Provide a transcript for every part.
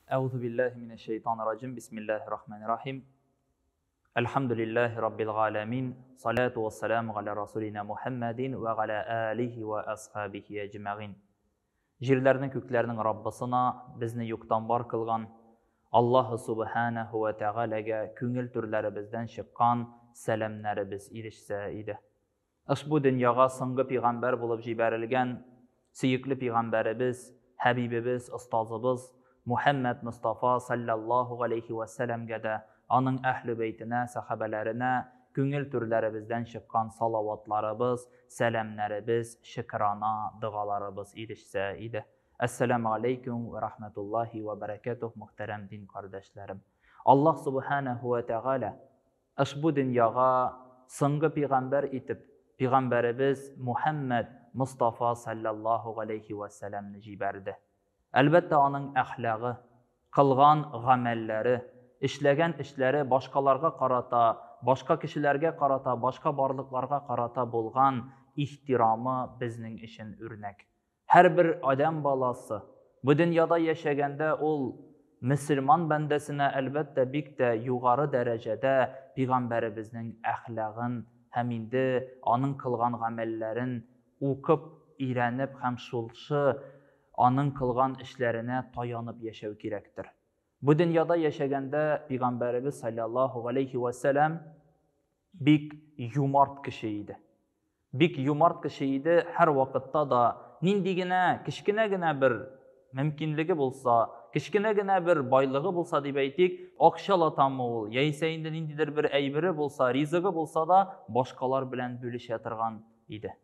Әүзу биллаһи минәш шәйтанир раҗим. Бисмиллаһир рахманир рахим. Әлхәмдүлиллаһи раббил галәмин. Салату вассаламу галя расулина Мухаммадин ва галя алихи ва асхабихи әҗмәгин. Җирләрнең күкләрнең Раббысына безне юктан бар кылган Аллаһу субханаһу ва тәгаләгә күңел түрләребездән чыккан сәламнәребез ирешсә иде. Ошбу дөньяга соңгы пигамбәр булып җибәрелгән сөекле пигамбәребез, хәбибебез, остазыбыз Мухәммәд Мостафа салләллаһу галәйһи вә сәләмгә дә, аның әһле бәйтенә, сәхабәләренә күңел түрләребездән чыккан салаватларыбыз, сәламнәребез, шөкрана догаларыбыз ирешсә иде. Әссәламү галәйкүм вә рахмәтуллаһи вә бәрәкәтүһ, мөхтәрәм дин кардәшләрем. Аллаһ субханәһү вә тәгалә Ошбу дөньяга соңгы пигамбәр итеп пигамбәребез Мухәммәд Мостафа салләллаһу галәйһи вә сәләмне җибәрде. Әлбәттә, аның әхлагы, кылган гамәлләре, эшләгән эшләре башкаларга карата, башка кешеләргә карата, башка барлыкларга карата булган ихтирамы безнең өчен үрнәк. Һәрбер адәм баласы, бу дөньяда яшәгәндә ул мөселман бәндәсенә, әлбәттә, бик тә югары дәрәҗәдә пигамбәребезнең әхлагын һәм инде аның кылган гамәлләрен укып, өйрәнеп һәм шулшы аның кылган эшләренә таянып яшәү кирәктер. Бу дөньяда яшәгәндә пигамбәребез салләллаһу галәйһи вә сәлам бик юмарт кеше иде. Бик юмарт кеше иде, һәрвакытта да нинди генә, кечкенә генә бер мөмкинлеге булса, кечкенә генә бер байлыгы булса дип әйтик, акчалатамы ул, яисә инде ниндидер бер әйбере булса, ризыгы булса да, башкалар белән бүлешә торган иде.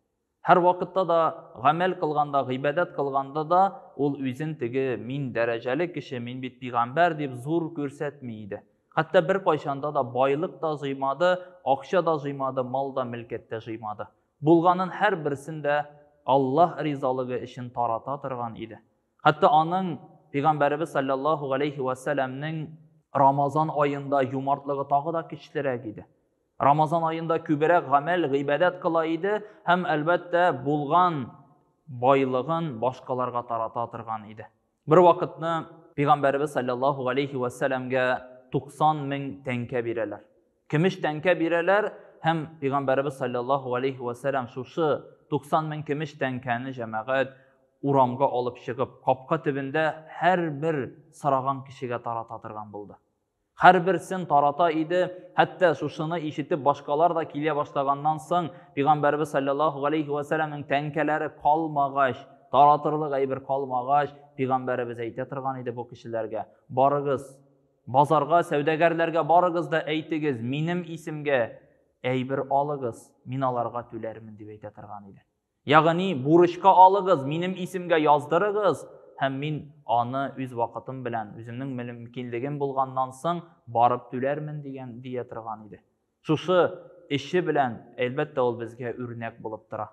Һәрвакытта да гамәл кылганда, гыйбадәт кылганда да ул үзен теге мин дәрәҗәле кеше, мин бит пигамбәр дип зур күрсәтми иде. Хәтта беркайчанда да байлык та җыймады, акча да җыймады, мал да, мөлкәт тә җыймады. Булганын һәрберсен дә Аллаһ ризалыгы өчен тарата торган иде. Хәтта аның Пәйгамбәребез салләллаһу галәйһи вә сәләмнең Рамазан аенда юмартлыгы тагы да көчлерәк иде. Рамазан аенда күбрәк гамәл, гыйбадәт кыла иде һәм, әлбәттә, булган байлыгын башкаларга тарата торган иде. Бер вакытны Пәйгамбәребез салләллаһу галәйһи вә сәләмгә 90 мең тәңкә бирәләр. Көмеш тәңкә бирәләр һәм Пәйгамбәребез салләллаһу галәйһи вә сәләм шушы 90 мең көмеш тәңкәне җәмәгать урамга алып чыгып, капка төбендә һәрбер сораган кешегә тарата торган булды. Һәрберсен тарата иде, хәтта шушыны ишетеп башкалар да килә башлаганнан соң, Пәйгамбәребез салләллаһу галәйһи вә сәләмнең тәңкәләре калмагач, таратырлык әйбер калмагач, Пәйгамбәребез әйтә торган иде бу кешеләргә, Барыгыз, базарга, сәүдәгәрләргә барыгыз да әйтегез, минем исемгә әйбер алыгыз, мин аларга түләрмен, дип әйтә торган иде. Ягъни, бурычка алыгыз, минем исемгә яздырыгыз, һәм мин аны үз вакытым белән, үземнең мөмкинлегем булганнан соң барып түләрмен дигән дия торган иде. Шушы эше белән, әлбәттә, ул безгә үрнәк булып тора.